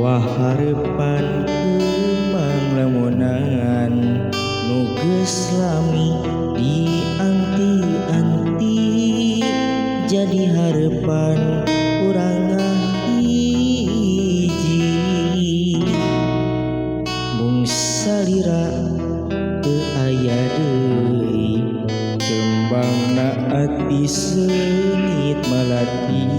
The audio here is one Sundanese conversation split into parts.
Mawa harepan kembang lamunan nu geus lami dianti-anti jadi harepan urang ngahiji mung salira teu aya deui kembangna ati seungit malati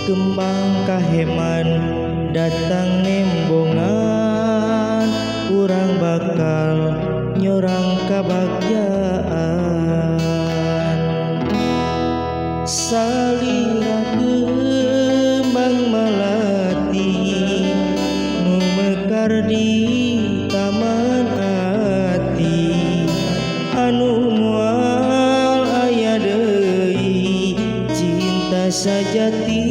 kembang kaheman datang nembongan urang bakal nyorang kabagjaan salira kembang malati nu mekar di taman ati anu moal aya deui cinta sajati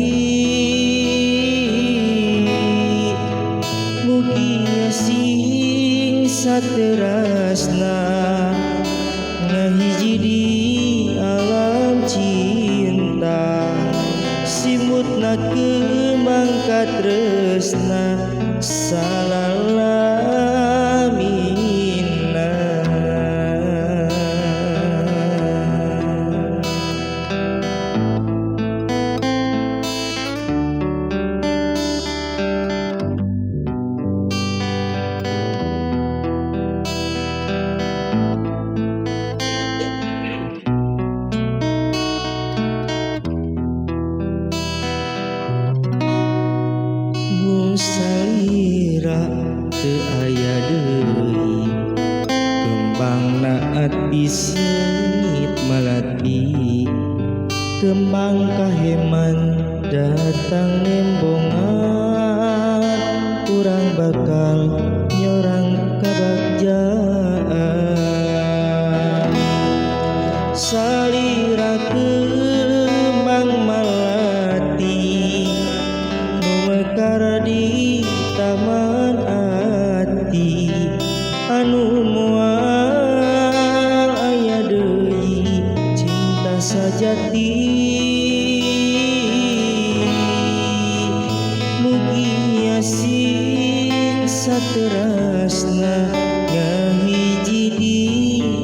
mugia sing saterasna ngahiji di alam cinta simutna kembang katresna salalamina. Salira teu aya deui kembangna ati seungit malati kembang kaheman datang nembongan urang bakal nyorang kabagjaan salira kembang malati nu mekar di taman ati anu moal aya deui cinta sajati mugia sing saterasna ngahiji di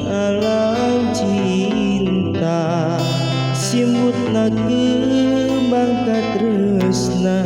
alam cinta simutna kembang katresna.